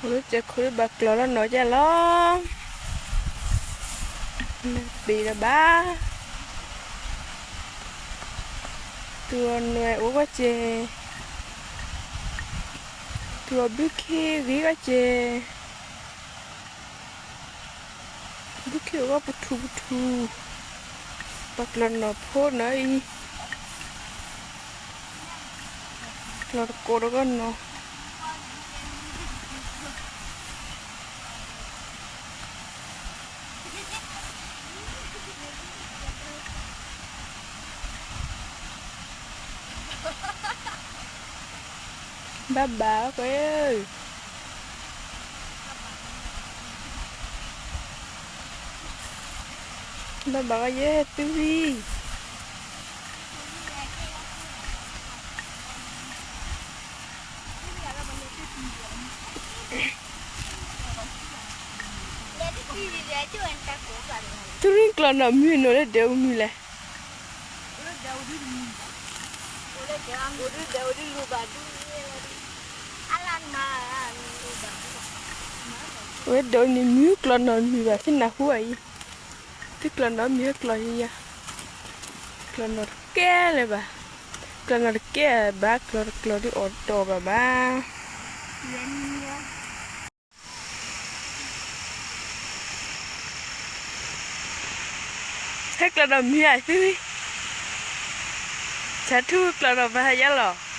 လၢစဲးခိၣ်ဒုးဘၣ်ကျီၢ်လီၤနီၢ်ကဲလီၤ, မ့ၢ်ပ့ၤဒီးဘၣ်, တူၢ်အီၤနွဲၣ်အိၣ်ဂီၢ်စဲး, တူၢ်အီၤဘုခ့ဂ့ၤဂီၢ်စဲး, ဘုခ့အိၣ်ဂီၢ်ပထူပထူ, ပှၤကျီၢ်နီၢ်ဖိနီၢ်အံၤ, ကျီၢ်တကိးတဂီၢ်နီၢ် ဘၣ်ဘၣ်ကွဲ, ဘၣ်ဘၣ်ကယဲၢ်သုလံ. သုရ့ၣ်ကျီၢ်နီၢ်မုၢ်နီၢ်လၢဒဲးအူမုၢ်လဲၣ်. ဝဲဒၣ်န့ၣ်မုၢ်ကျီၢ်နီၢ်မုၢ်ဘၣ် သုနၢ်ဟူအံၤ, သုကျီၢ်နီၢ်မုၢ်ဟဲကျီၢ်ယံၤယၤ, ကျီၢ်နီၢ်တကဲလၢၤဘၣ်, ကျီၢ်နီၢ်တကဲဘၣ် ကျီၢ်တကျီၢ်ဒုးအီၣ်တအီၣ်ဘၣ်ဘၣ်. ဟဲကျီၢ်နီၢ်မုၢ်ဧါသု, ဆးထူၣ်ကျီၢ်နီၢ်ပဟးယါလီၤ.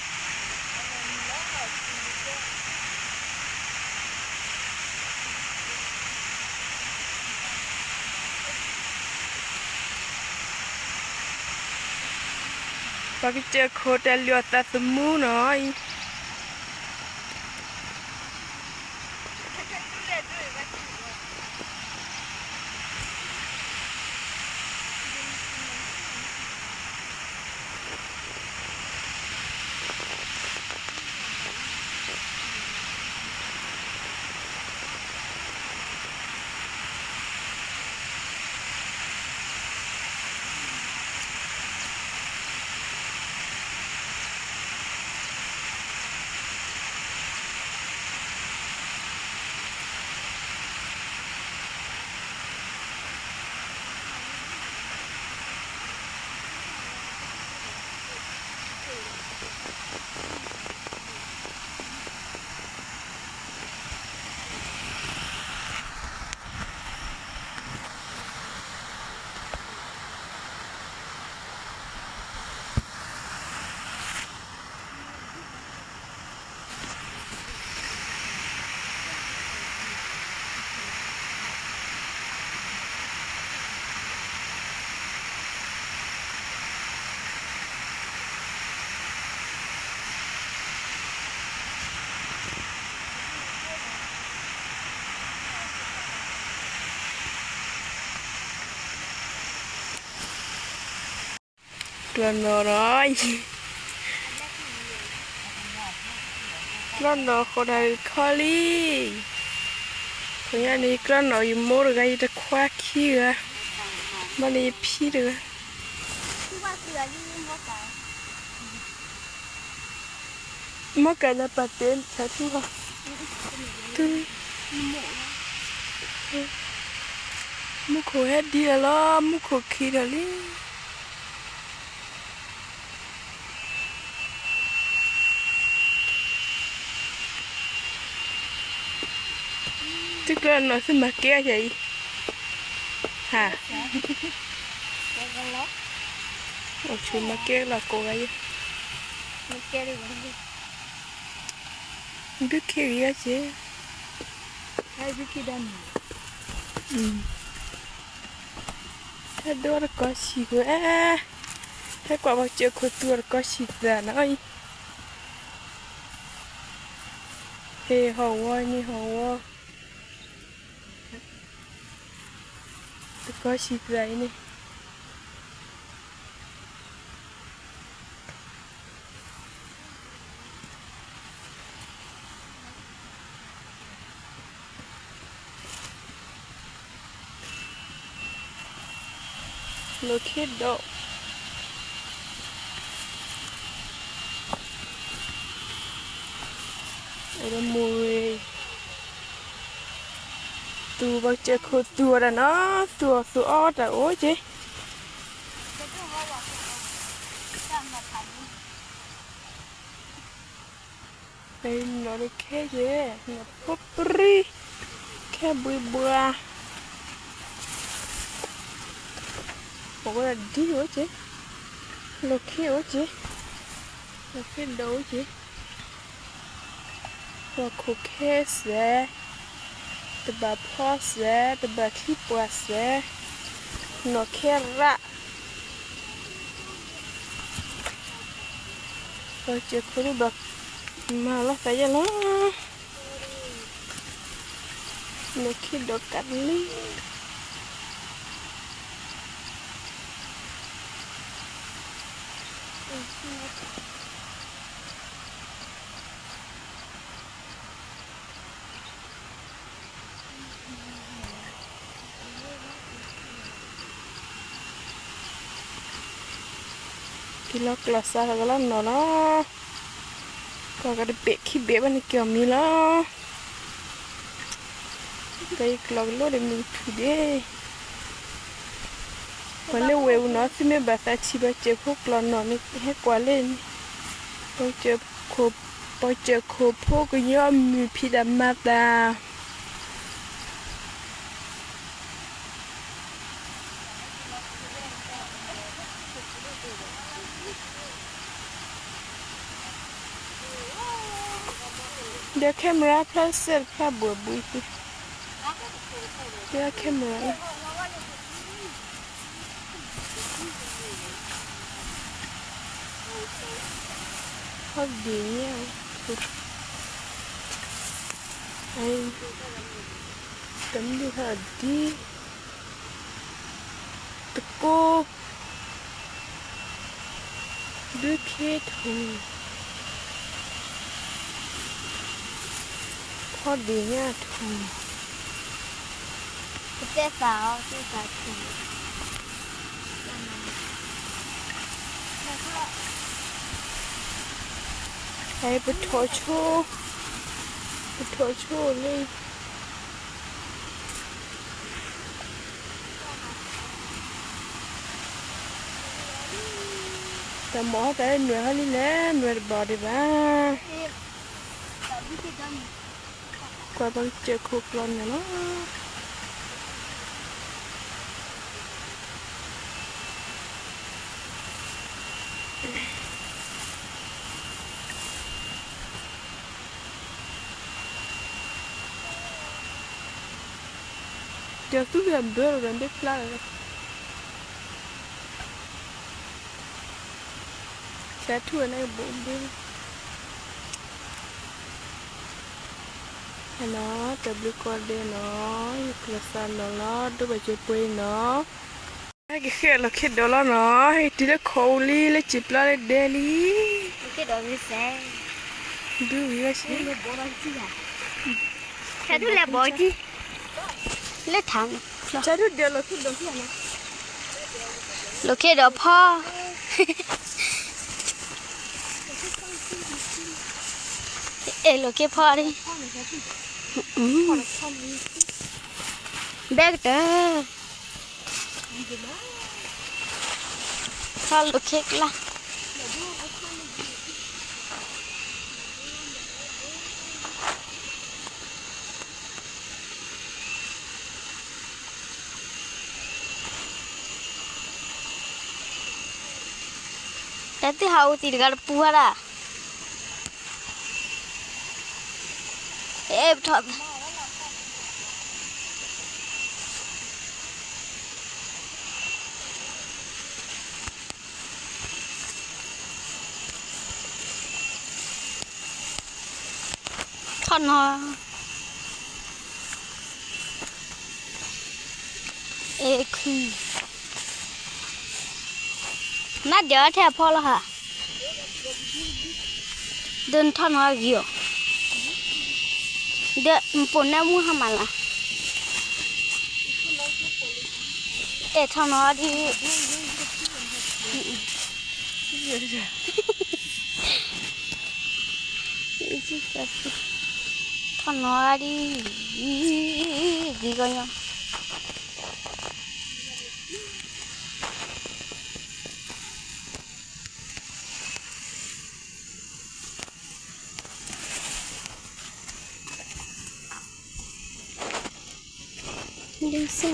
ပှၤကစၢၢ်ခိၣ်တၢ်လုၢ်အီၣ်သးသမူနီၤအံၤ ကျီၢ်နီၢ်နီၤ, ကျီၢ်နီၢ်ဃိးတၢ်ခီလံ. ခီညါန့ၣ် ကျီၢ်နီၢ်ယမိၢ်တဂၤ ယတခွါခံဂၤ, မ့ၢ်န့ၣ်ယဖံတဂၤ. မ့ၢ်ကနၣ်ပာ်တဲဆးထူၣ်ဟီ, တုၤ မူခိၣ်ဟဲဒံးလီၤလီၤ, မူခိၣ်ခံးထီၣ်လံ. သုကျီၢ်နီၢ်သုမၤကဲအီၤအံၤ, ဟါ, အိၣ်ဆိးမၤကဲလီၤကိးဂၤယဲ, ဘုခ့ဂ့ၤအီၤက့ၤ, ဟဲဒိတကီၢ်ဆံးကွံာ်, ဟဲကွၢ်ပှၤကစၢၢ်ခိၣ်သူအီၤတကီၢ်ဆံးသးနီၤအံၤ, ဟ့ၣ်ဟီၣ်ဝီန့ၣ်ဟီၣ်ဝီ တကီၢ်ဆံးသးအံၤန့ၣ် လီၢ်ခံဒီး အိၣ်ဒီးမိၢ်ရ့ၣ်, သူၣ်ဘၣ်စၢၢ်ခိၣ်သူၣ်အီၤတၢ်နီၤ, သူၣ်အီၣ်သူၣ်အီတၢ်အိၣ်က့ၤ, နီၢ်တခဲက့ၤ, နီၢ်ဖိပြံ, ခဲဘှံးဘှါ, ပဝဲဒၣ်ဒ်အိၣ်က့ၤ, လီၢ်ခံအိၣ်က့ၤ, လီၢ်ခံဒိၣ်အိၣ်က့ၤ ပှၤခိၣ်ခဲစဲး, တဘၣ်ဖီစဲး, တဘၣ်ချံပှၢ်စဲး, နီၢ်ခဲရၣ်, ပှၤစၢၢ်ခိၣ်ဒိၣ်ဘၣ်, မၤလီၤသးယဲလီၤ, နီၢ်ခံဒီးကးလံ က့ၤလီၤကျီၢ်စးထီၣ်ကလီနီၢ်နီၤ, ကွၢ်ကဒီးဘ့ၣ်ခံဘ့ၣ်ဘၣ်န့ၣ်က့ၤအီၤမံၤလီၤ, ပယကျီၢ်ကလိဒီးမုၢ်ကထူၣ်ဒ့, ပှၤလၢဝဲၢ်အူနီၤ သုမ့ၢ်ဘၣ်သးထံၣ်ပှၤစၢၢ်ခိၣ်ကျီၢ်နီၢ်န့ၣ် ဟဲကွၢ်လၢန့ၣ်, ပှၤစၢၢ်ခိၣ်ဖိကညီမုၢ်ဖံးတၢ်မၤသး ဒီး camera ဖျါစဲတဖျါဘှဲၣ်ဘှံးသ့, ဒီး camera လီၤ, ဟီဒံးညါ, တမုၢ်ဟီဒံး တကိး ဒုးခ့ထူၣ်, ဖီဒ့ၣ်ညါထူၣ်, ပတဲသးအီၤ တဲသးထူၣ်, ပထီၣ်ဆိ, ပထီၣ်ဆိလၢ တၢ်မီၢ်ဟီတၢ်နွဲၣ်ဟီလံလဲၣ်, နွဲၣ်တဘၣ်ဒံးဘၣ်, ကွၢ်ပှၤစၢၢ်ခိၣ်ကျီၢ်န့ၣ်လီၤ. ကၠီၤသူၣ်ဂ့ၤဘၢလီၤဒီး ဒ့ဖျါလီၤ, ဆဲးထူၣ်န့ၣ်ကဘိးဘၢ, နီၤ တၢ်ဘျုးကိးဂၤဒဲးနီၤ, ယကျီၢ်စးနီၤလီၤ, ဒိၣ်ဘၣ်စၢၤပှဲၤနီၤ, ဟဲက့ၤဃ့ၢ်လီၢ်ခ့ဒိၣ်လီၤနီၤ, ဟဲတုၤလၢခိၣ်အူလံ လၢစံာ်ပျီလၢဒဲလံ, ဒုးဝံၤဝဲဆံ, လၢထါန့ၣ်, လီၢ်ခ့ဒိၣ်ဖီ, အဲၣ်လီၢ်ခ့ဖီဒံး, ဘဲကတၢၢ် ထီၣ်လီၢ်ခ့ကျါ, တၢ်သ့ၣ်ဟးအိၣ်သံးတဂၤတပူၤဝဲဒၣ်, အဲၣ်ပထီၣ် ထီၣ်နီၤ, အဲၣ်ခု, နဒၢးထဲအဖီလီၤဟး, ဒီးနထီၣ်နီၤအဂ့ၤအီၤ, ဒီးနပိာ်နၢမူဟါမၢ်လၢ အဲၣ်ထီၣ်နီၤဒ်, ထ ခီနီၤဒ် ဒ်ကည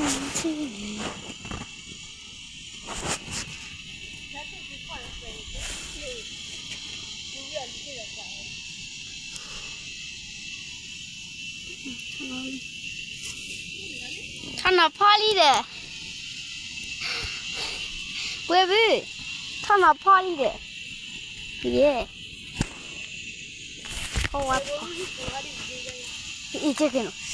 ီ ထီၣ်နီၤဖီၣ်လံဒီး, ပှ့ၤဘု, ထီၣ်နီၤဖီၣ်လံဒီး, ယဲ, ဖီဝါဖီ, အံၤကဲက့ၤနီၤ,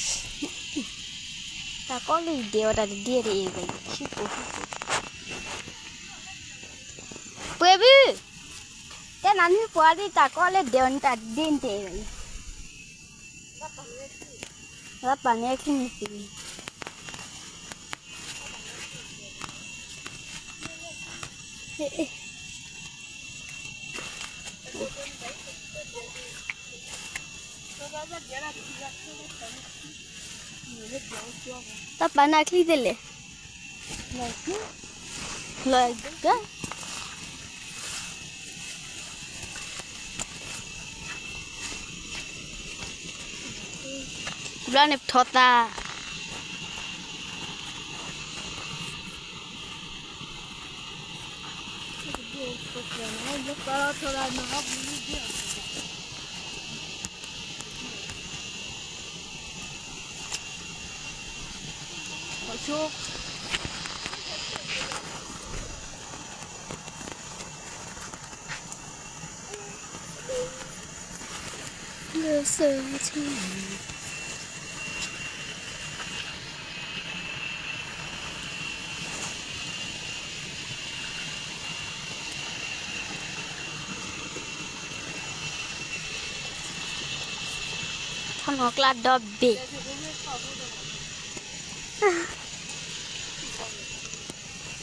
တၢ်ကီလၢယဒဲးအီၤ တၢ်တဒ့တအံၤ, ဟံၣ်ဖိဟံၣ်ဖိ, ပှ့ၤဘု, တဲနၤနဟံၣ်ပှၤဒ်တၢ်ကီလၢဒဲးအီၤန့ၣ် တၢ်တဒ့တအံၤ, လၢပာ်န့ၢ်အချံန့ၣ်သ့, တၢ်ပာ်န့ၢ်အချံသ့လဲၣ်, လၢ, ဘျီန့ၣ်ပထီၣ်သး ထီၣ်နီၤကျါဒီဘ့ၣ်,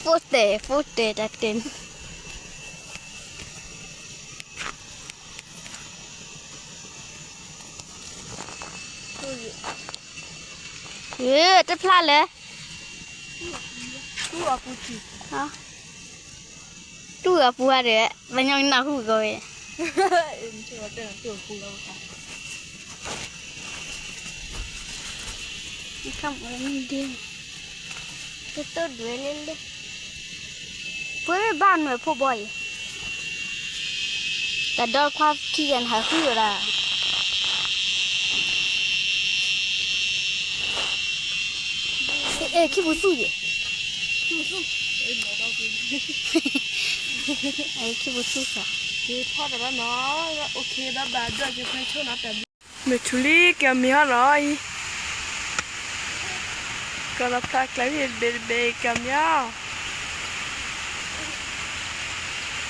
ဖိတဲာ် ဖိတဲာ်တၢ်တဲာ်န့ၣ် တဖျါလၢာ်, တူၢ်အပူၤဧါဒီး ပညီကနၢ်ဟူကီးဝဲ, တတိၢ်ဒွဲၣ်လၢလၢ, ပှ့ၤဘၣ်နွဲၣ်ဖိဘီအံၤ, တၢ်ဒီခွါခံဂၤန့ၣ် ဟးဃုဝဲဒၣ် အဲ ခံပူၤသူၣ်ယဲၢ်, ခံပူၤသူၣ်သး, မုၢ်ထူလံကမ့ၢ်အီၤလီၤအံၤ, ကီၢ်လီၤဖျါကျါဝံၤတဘ့ၣ်တဘ့ၣ်ကမ့ၢ်အီၤ,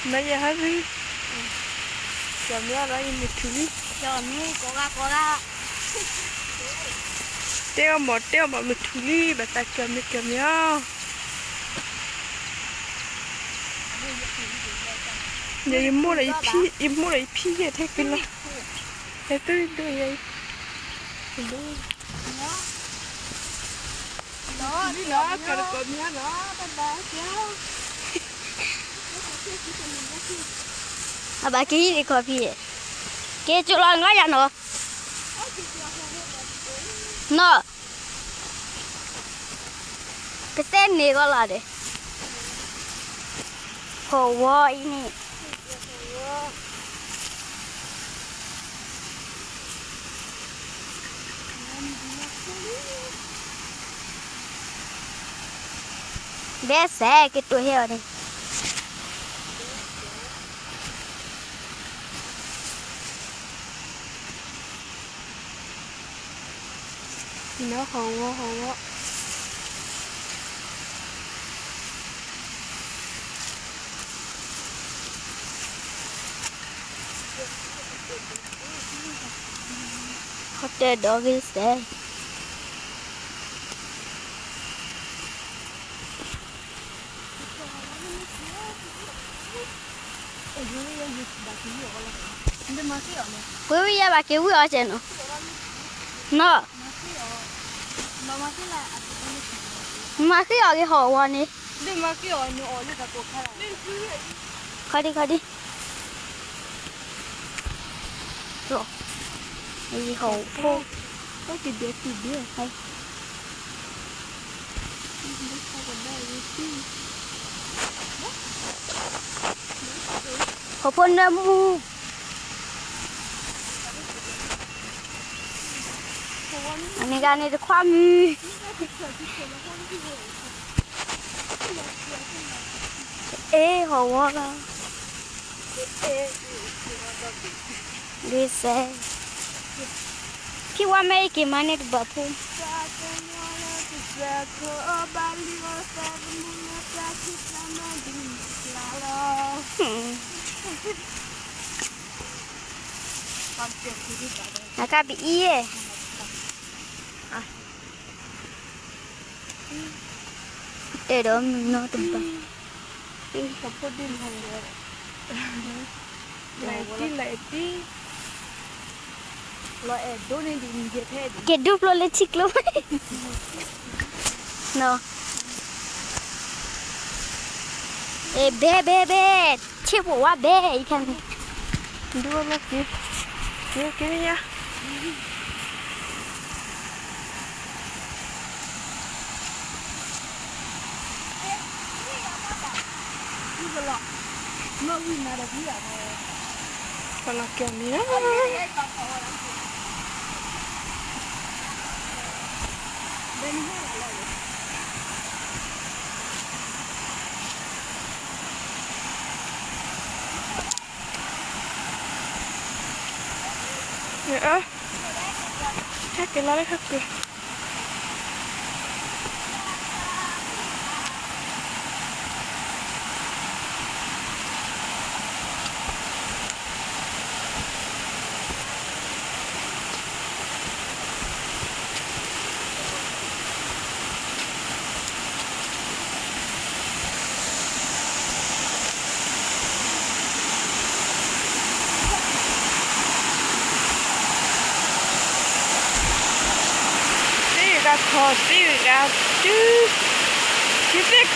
နယဟဲသု, ကမ့ၢ်အီၤလီၤအံၤ မုၢ်ထူလံ, တဲအီၤမး တဲအီၤမး မုၢ်ထူလံ ဘၣ်သးကမ့ၢ်ကမ့ၢ်အီၤ, ယမိၢ်ဒီးယဖံ ယမိၢ်ဒီးယဖံယဲၢ်ထဲက့ၤလီၤ, ဟဲသုဒိၣ်ယဲၢ်, အဘၣ်က့ၤဟံၣ်လံခီဖံ, က့ၤကၠိလီၤငါယၤနီၤ, နီၤ, ကသ့န့ၢ်ဂီၤလီၤဒီး, ဟီၣ်ဝီအံၤန့ၣ် ဘဲစဲးက့ၤတိၢ်ဟဲအီၤန့ၣ်, ဟီၣ်ဝီ ဟီၣ်ဝီ ဟီၣ်တဲဒီးဂ့ၤစဲး ပှ့ၤဝံယဲၢ်ဘၣ်က့ၤဝံအီၤကဲနီၤ, နီၢ်, မၤဃ့အီၣ်က့ၤဟီၣ်ဝီန့ၣ်, ခီဒံခီဒံ, ဟီၣ်ဖိ, ဟီၣ်ဖိနၢမူ အမ့ၢ်ဂၤန့ၣ်တခွါမုၢ်, အ့ၣ် ဟီၣ်ဝီလီၤ, ဒ်စဲး, ဖံဝါမ့ၢ်အ့ၣ်က့ၤမးန့ၣ်တဘၣ်ဖိ, နကဘအံၤယဲၢ် အဲၣ်ဒိးမုၢ်နီတဘၣ်, လၢတံၢ်လၢတံၢ်, က့ၤဒူဖျိလၢထံကျိ, ဘဲဘဲဘဲ, ဆ့ပိာ်ဝါဘဲ, ယခါန့ၣ်, ဒူလၢက့ၤ, က့ၤက့ၤယါ ပလီၤကၠီမံၤလီၤ, အၢ, ဟဲက့ၤလီၤလၢဟဲက့ၤ သ့ၣ်ဂၤခီၣ်သ့ၣ်ဂၤတုၤ, ယသ့ၣ်ခီၣ်လ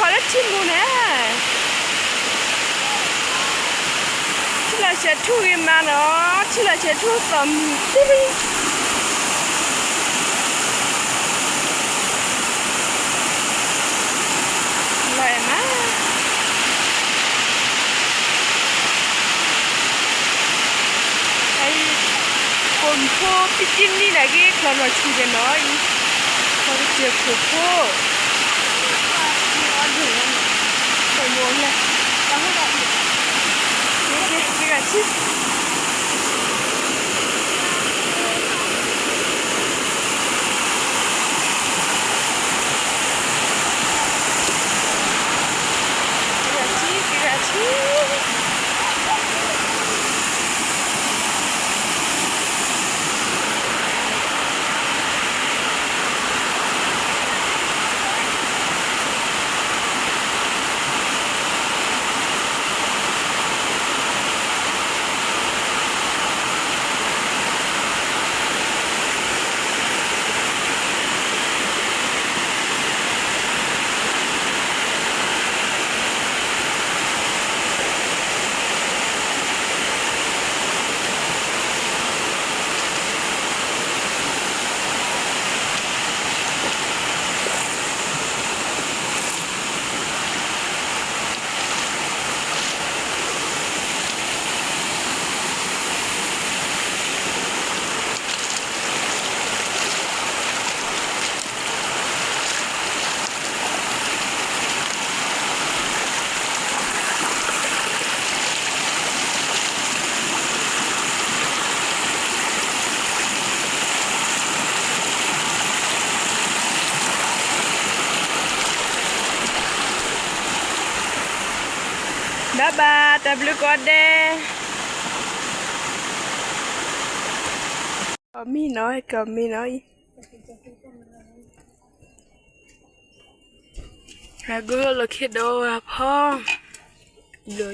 ၢထံမူန့ၣ်, ထံလီၤဆဲးထူဂ့ၤမးနီၤ, ထံလီၤဆဲးထူသီၣ်မုၢ်သ့ လီၤအဲၣ်မး, အံၤ, ကိၣ်ဖိပံတံနံၣ်ဒၣ်က့ၤချီၣ်နီၣ်ဆူၣ်က့ၤနီၤအံၤ, ခီတစဲးခိၣ်ဖိ က့ၤဂၤဆံ က့ၤဂၤဆံ က့ၤဂၤဆံ ဘၣ်ဘၣ် တၢ်ဘျုးကိးဂၤဒဲး, ကီၢ်မံနီၤ ကီၢ်မံနီၤအံၤ, ဟဲကလီၢ်လီၢ်ခံဒီးဝဲ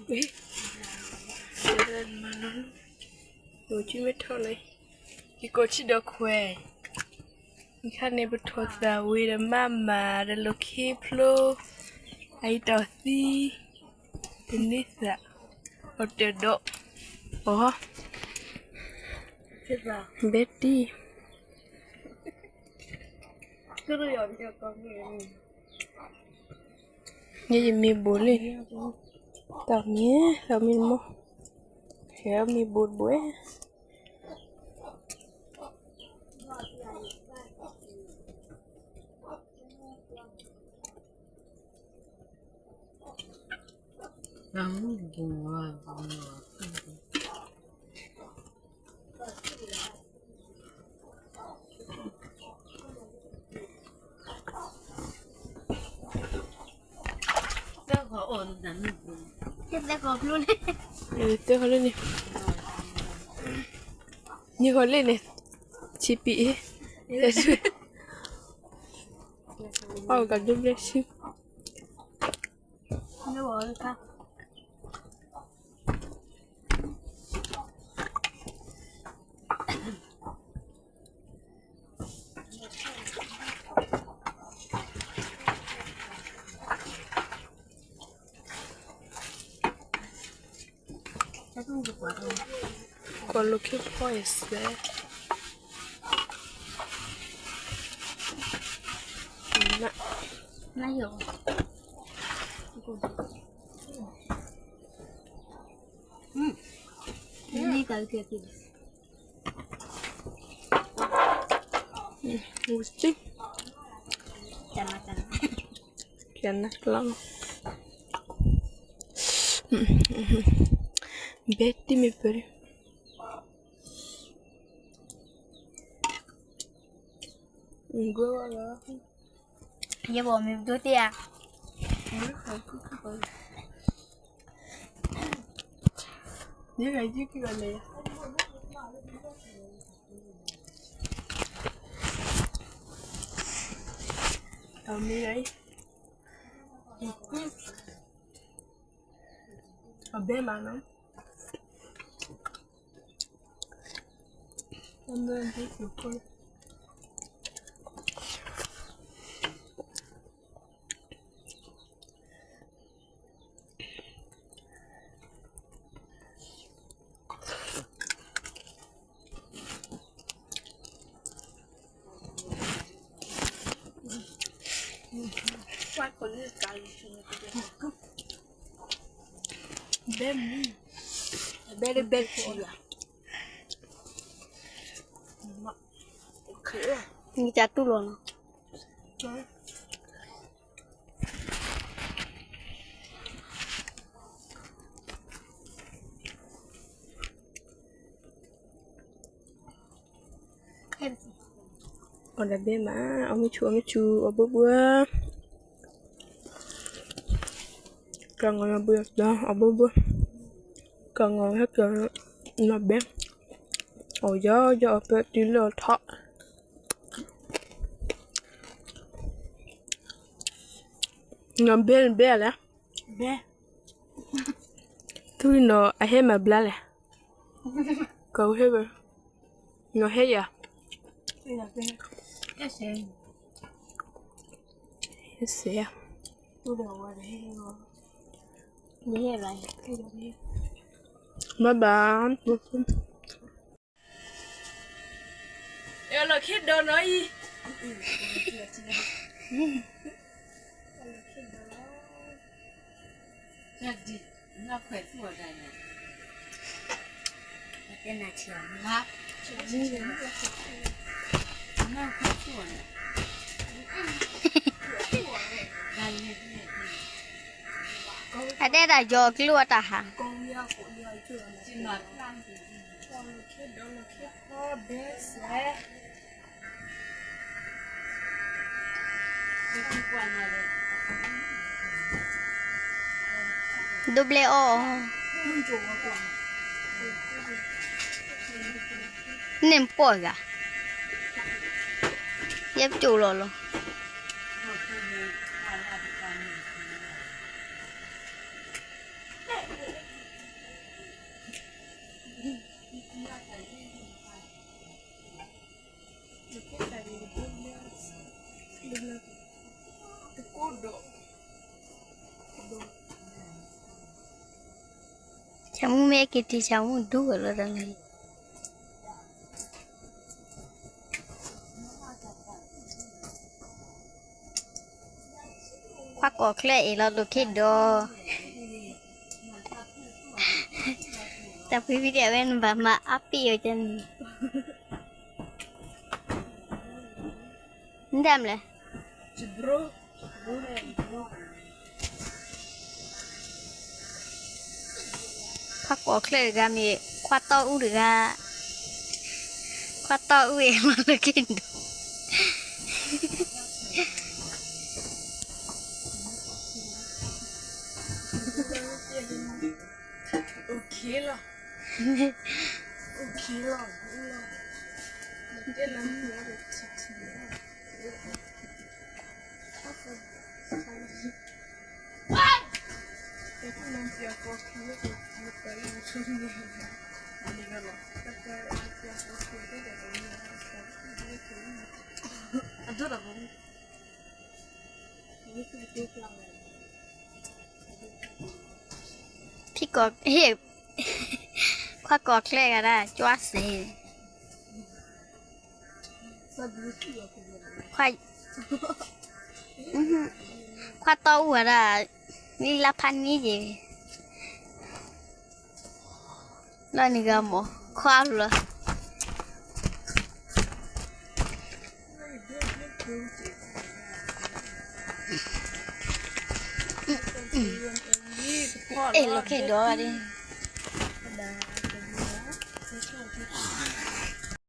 ဖီ, ဘျီယဲ, မၤနီၤ ကိးဆံမ့ၢ်ထီၣ်လၢ ယကိးဆံဒီးခွဲး, ယခါန့ၣ် ပထိးသးဝံၤဒီးမၤမၤဒီးလိၤခ့ဖျိ, အအံၤတီၤသံ, တန့ၢ်သး, အီၣ်တၢ်ဒီး, အီၣ်, ဘဲတံၢ် ယဲယမ့ၢ်ဘိးလံ, တၢ်မ့ၢ်, တၢ်မ့ၢ်တမီၢ်, ယမ့ၢ်ဘိးတဘိး. သၢခီလၢန့ၣ်, နံၣ်ခီလၢန့ၣ်, ဆံပံအ့, အီၣ်ကဒိဘျဲၣ်ဆံ ကွၢ်လိၤခ့ဖီအစဲး, ဘဲတံၢ်မ့ၢ်ပၢၤ ယဲဘီမ့ၢ်ပဒိၣ်တ့ၢ်ဧါ, ယဲယကံၢ်လီၤန့ၣ်, အမ့ၢ်, အဘဲမးနီၤ. ဘဲမုၢ်, ဘဲလၢဘဲထံဧါ, နကတူၢ်လီၤနီၤ. အီၣ်တၢ်ဘဲမး, အီၣ်မ့ၢ်ဆူၣ် အီၣ်မ့ၢ်ဆူၣ် အီၣ်ဘိဘိ, ကီၢ်ငီၢ်ဘိ, အီၣ်ဘိဘိ, ကီၢ်ငီၢ်ဟဲကီၢ်, နီၢ်ဘဲ, အီၣ်ယီယီအီၣ်ပၢတုၤလၢအီၣ်ထီၣ်, နီၢ်ဘဲနဘဲလဲၣ်, ဘဲ ထူနီၤအဟဲမၤဘျါလဲၣ်, ကီၢ်ဟဲဝဲ, နီၤဟဲယၤ, ဟဲစဲး, ဘၣ်ဘၣ်, လီၢ်ခံဒီးနီၤအံၤ, အတဲတၢ်ယီၤကျိအတၢ်ဟး ဒိဘျဲၣ်အီၣ်, န့ၣ်ပီၢ်ဂၤ, ယဲပကၠိလီၤလီၤ. ဆၣ်မူမ့ၢ်က့ၤတံၢ်ဆၣ်မူဒူဝဲလီၤဒီးလၢ ခွါကိးချၢအံၤလီၤ လိာ်ခ့ဒီး တၢ်ဖုဖံတဲဝဲနဘၣ်မၤအါပ့ၣ်အီၤကန့ၣ် နဒၣ်မလဲၣ် ခွါကိးချၢတဂၤမ့ၢ် ခွါတီအူတဂၤ, ခွါတီအူအံၤမၤလၢက့ၤဒိၣ် ထံကီၢ်, ခွါကိးချၢဂၤဒၣ် ကွၢ်စ့ၢ်, ခွါတီအူဝဲဒၣ် လံလါဖးနံယ့ၣ်, လီၤနံၤဂၤမ့ၢ် ခွါလီၤ အဲၣ်လိာ်ခ့ဒီးဒ်